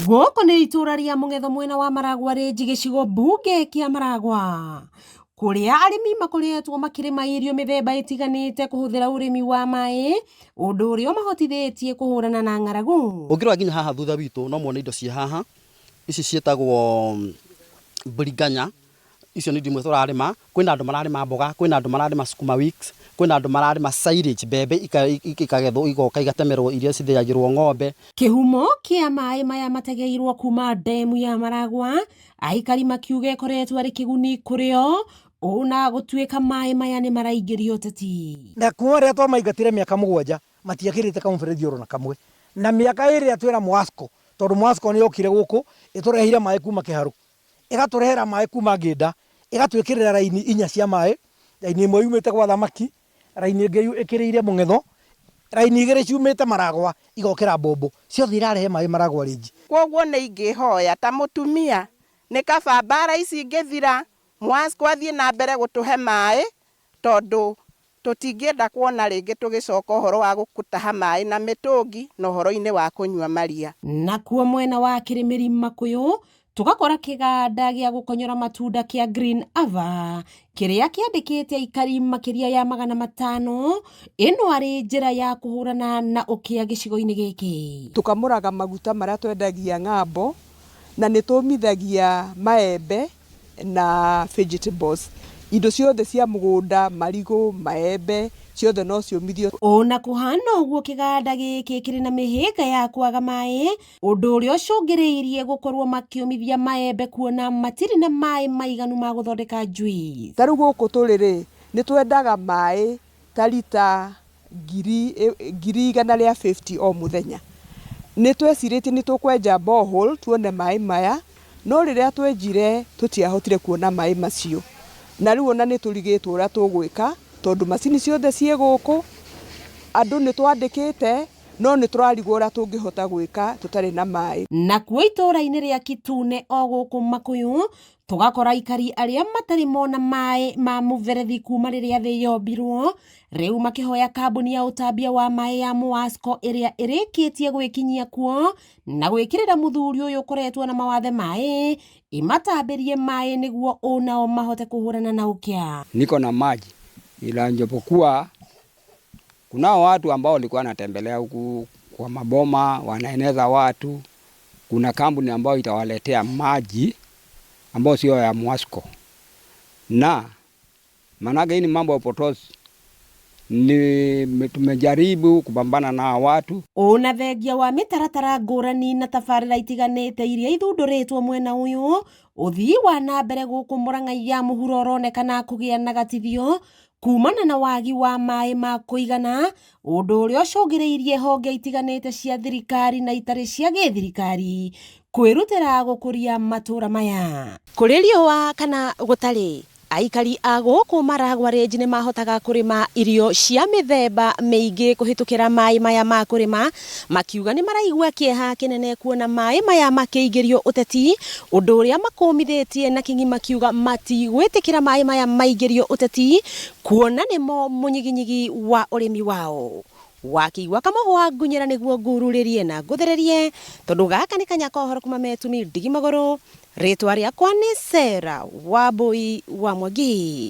Gũkũ nĩ itũra rĩa Mũng'etho mwena wa Maragwa Ridge gĩcigo mbunge kĩa Maragwa kũrĩa arĩmi makoretwo makĩrĩma irio mĩthemba ĩtiganĩte kũhũthĩra ũrĩmi wa maĩ ũndũ ũrĩa ũmahotithĩtie kũhũrana na ng'aragu. Ũngĩrora nginya haha thutha witũ no muone indo ciĩ haha, ici ciĩtagwo mbiringanya, icio nĩ indo imwe tũrarĩma, kwĩna andũ mararĩma mboga, kwĩna andũ mararĩma sukuma wiki, kwĩna andũ mararĩma silage, mbembe ikagethwo igoka igatemerwo iria cithĩagĩrwo ng'ombe. Kĩhumo kĩa maĩ maya mategeirwo kuma ndemu ya Maragwa, aikari makiuga ĩkoretwo arĩ kĩguni kũrĩ o ona gũtuĩka maĩ maya nĩ maraingĩria ũteti. Na kuma rĩrĩa twamaingatire mĩaka 7 matiakĩrĩte kamũberethi oro na kamwe, na mĩaka ĩrĩa twĩna Mwasco, tondũ Mwasco nĩ yokire gũkũ ĩtũreheire maĩ kuma Kĩharũ, ĩgatũrehera maĩ kuma Ngĩnda, ĩgatwĩkĩrĩra raini inya cia maĩ, raini ĩmwe yumĩte gwa Thamaki, raini ĩngĩ ĩkĩrĩire Mũng'etho, raini igĩrĩ ciumĩte Maragwa igokĩra Mbombo, ciothe irarehe maĩ Maragwa Ridge. Kwoguo nĩ ingĩhoya ta mũtumia nĩ kaba mbara ici ingĩthira, Mwasco athiĩ na mbere gũtũhe maĩ tondũ tũtingĩenda kuona rĩngĩ tũgĩcoka ũhoro wa gũtaha maĩ na mĩtũngi na ũhoro-inĩ wa kũnyua maria. Nakuo mwena wa Kĩrĩmĩri Makũyũ tũgakora kĩganda gĩa gũkonyora matunda kĩa Green Ava kĩrĩa kĩandĩkĩte aikari makĩria ya 500, ĩno arĩ njĩra ya kũhũrana na ũkĩa gĩcigo-inĩ gĩkĩ. Tũkamũraga maguta marĩa twendagia ng'ambo na nĩ tũmithagia maembe na vegetables, indo ciothe cia mũgũnda, marigũ, maembe, ciothe no ciũmithio. Ona kũhana ũguo kĩganda gĩkĩ kĩrĩ na mĩhĩnga ya kwaga maĩ, ũndũ ũrĩa ũcũngĩrĩirie gũkorwo makĩũmithia maembe kuona matirĩ na maĩ maiganu ma gũthondeka juice. Ta rĩu gũkũ tũrĩ rĩ, nĩ twendaga maĩ ta rita 150,000 o mũthenya. Nĩ twecirĩtie nĩ tũkwenja borehole tuone maĩ maya, no rĩrĩa twenjire tũtiahotire kuona maĩ macio. Na rĩu ona nĩ tũrigĩtwo ũrĩa tũgwĩka tondũ macini ciothe ciĩ gũkũ, andũ nĩ twandĩkĩte, no nĩ tũrarigwo ũrĩa tũngĩhota gwĩka tũtarĩ na maĩ. Nakuo itũra-inĩ rĩa Kitune o gũkũ Makũyũ tũgakora aikari arĩa matarĩ mona maĩ ma mũberethi kuma rĩrĩa thĩ yombirwo, rĩu makĩhoya kambuni ya ũtambia wa maĩ ya Mwasco ĩrĩa ĩrĩkĩtie gwĩkinyia kuo na gwĩkĩrĩra mũthuri ũyũ ũkoretwo na mawathe maĩ ĩmatambĩrie maĩ nĩguo onao mahote kũhũrana na ũkĩa. Niko na maji ila japokuwa kunao watu ambao walikuwa wanatembelea huku kwa maboma wanaeneza watu. Kuna kampuni ambayo itawaletea maji ambayo sio ya Mwasco, na manake hii ni mambo ya upotozi. Ni tumejaribu kupambana na watu. Ona thengia wa mĩtaratara ngũrani na tabarĩra itiganĩte iria ithundũrĩtwo mwena ũyũ, ũthii wa na mbere gũkũ Murang'a ya mũhuro ũronekana kũgĩa na gatithio kumana na wagi wa maĩ ma kũigana, ũndũ ũrĩa ũcũngĩrĩirie honge itiganĩte cia thirikari na itarĩ cia gĩthirikari kwĩrutĩra gũkũria matũra maya. Kũrĩ riũa kana gũtarĩ, aikari a gũkũ Maragwa Ridge nĩ mahotaga kũrĩma irio cia mĩthemba mĩingĩ kũhĩtũkĩra maĩ maya ma kũrĩma, makiuga nĩ maraigua kĩeha kĩnene kuona maĩ maya makĩingĩrio ũteti, ũndũ ũrĩa makũmithĩtie na kĩng'i makiuga matigwĩtĩkĩra maĩ maya maingĩrio ũteti kuona nĩmo mũnyiginyigi wa ũrĩmi wao. Wakĩigua kamũhwa ngunyĩra nĩguo ngururĩrie na ngũthererie, tondũ gaka nĩ kanya ka ũhoro kuma Metumi ndigi magũrũ. Rĩtwa rĩakwa nĩ Sarah Wambui wa Mwangi.